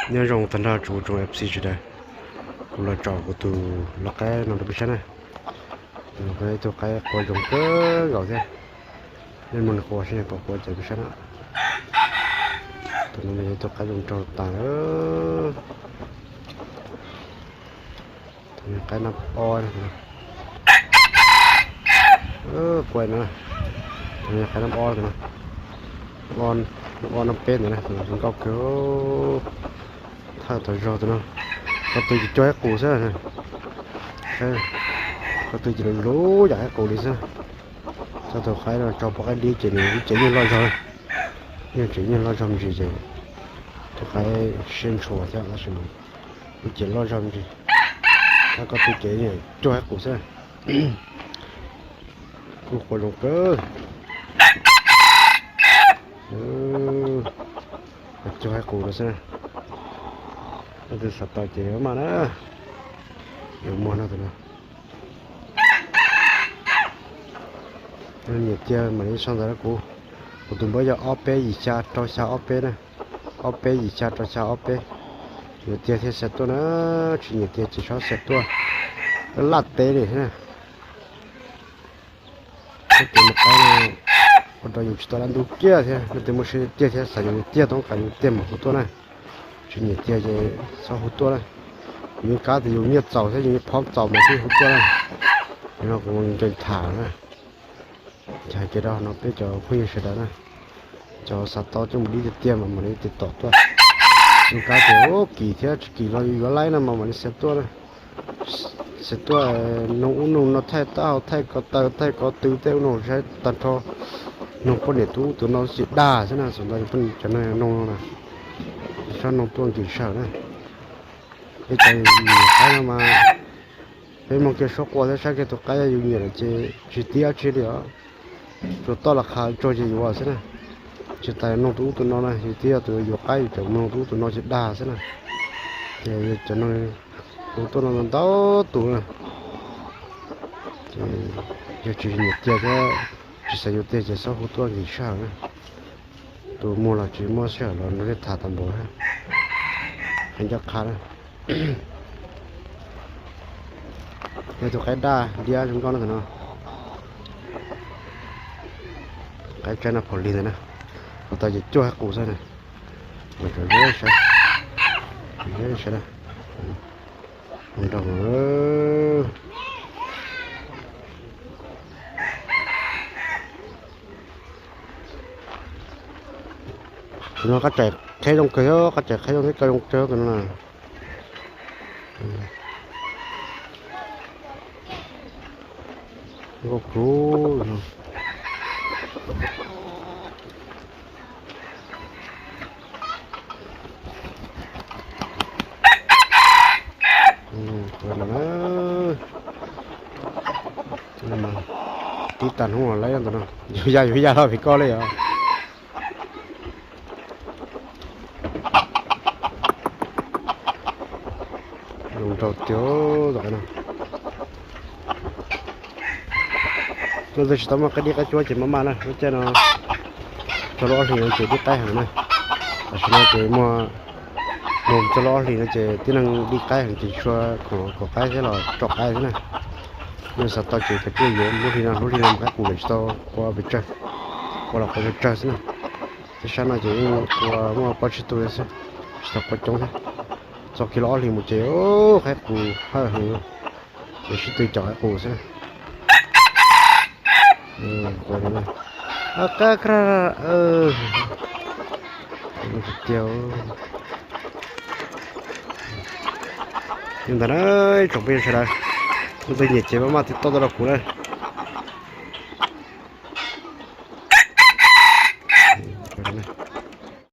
Nyob zoo tag nrho tsoom F C sawv daws, kuv los tsom kuv tus lau qaib no rau peb saib na. Tus no yog ib tug qaib qua zoo kawg nkaus thiab. Nej muab nws qua saib puas qua ces peb saib na. Tus no yog ib tug qaib zoo nraug tas. Tus no qaib nab ob, qua no, tus no qaib nab ob, tus no, nab ob nab peb ntawd na, tus no zoo nkauj kawg. Thawj tau zog tus no, ko tw ces cuag qaib qus xwb. Ko tw ces luv luv yam qaib qus li xwb. Txog tus qaib no tso pov qaib dib ces nws lub cev yeej loj zog, yeej tseem yeej loj zog me ntsis ces tus qaib siab ntshua thiab tab sis lub cev loj zog me ntsis. Tab ko tw ces cuag qaib qus xwb. Kuj qua zoo kawg. Cuag qaib qus no xwb. Leej twg xav tau ces maj na, yuav muag no tus no. Nyiam tiag mam li sau ntawv rau kuv. Kuv tus npawb yog ob peb yim xya rau xya ob peb na, ob peb yim xya rau xya ob peb. Nyiam tiag thiaj xa tuaj na, tsis nyiam tiag ces txhob xa tuaj. Laj teb li na. Leej twg muaj qaib no ua rau yus tsis tau dab ntub kiag thiab, leej twg muaj siab tiag thiab xav yuav tiag toob kas yus tiag mam hu tuaj na. Tsis nyiam tiag ces txhob hu tuaj na. Yus yeej kab tias yus nyiaj txaus thiab yus yeej phob txaus mas thiaj hu tuaj na. No kuv nkees tham na. Ces hais tias rau no peb cov phooj ywg sawv daws na, cov xav tau coj mus dib tiag tiag mas mam li tiv tom tuaj. Yeej kab tias kim thiab tsis kim los yus yuav laib no mas mam li xa tuaj na. Xa tuaj, noog ub noog no, thaij taub hau, thaij ko taw, thaij ko tw, tej ub noog saib tag nrho. Noog poj niam tus ub tus no tsis dag xwb na, xav ntau cov neeg noog no na, txhob noog tuaj nkim sawm na. Peb cov nyiam qaib no mas peb mloog kiag suab qua thiab saib kiag tus qaib yus nyiam lawm ces tsis tib dab tsi li os. Tsuas toj los qha tsuag ces yuav xwb na. Tsis tas noog tus ub tus no na, yus twb yog tus yuav qaib yus tseem mloog tus ub tus no tsis dag xwb na. Ces cov neeg hu tuaj no ntau tus na. Ces yog tsis nyiam tiag thiab tsis xav yuav tiag ces txhob hu tuaj nkim sij hawm na. Tus muag los tsis muaj sij hawm los nrog nej tham tau npaum, qhia ncaj qha na. Yog tus qaib daj diab zoo nkauj na tus no. Qaib tsaib no phaum lig ntawd na. Ua tau ces cuag qaib qus xwb na. Saib, saib na. Nrog tus no qab tsaim qheb zoo kawg, qab tsaim qheb zoo thiab kaw zoo kawg tus no na. Nkauj kawg. Tib tag hnub los laib ntawm no, yus ya yus ya los vim koj li os. Zoo nraug tiag tom no. Leej twg tsis tau muaj qaib dib qaib cuab ces maj maj na, lub caij no txog lub ob hlis no ces dib qaib heev na. Tam sim no ces muaj mus txog lub ob hlis no ces tib neeg dib qaib heev ces tsis tshua khoom qaib thiab los tso qaib xwb na. Yog xav tau ces kav tsij yuav lub hli no, lub hli no mus qaib qus lawm tsis tau qua pes tsawg, qua los qua pes tsawg xwb na. Tej sab no ces yeej qua muaj plaub tsib tug xwb, tsis tau qua coob thiab. Txog kiag lub ob hlis mus ces qaib qus hawj heev, ces sib tw caum qaib qus xwb. Qab tiag. Li ntawd na, tsoom phooj ywg sawv daws, leej twg nyiam ces maj maj tiv tauj tuaj rau kuv na.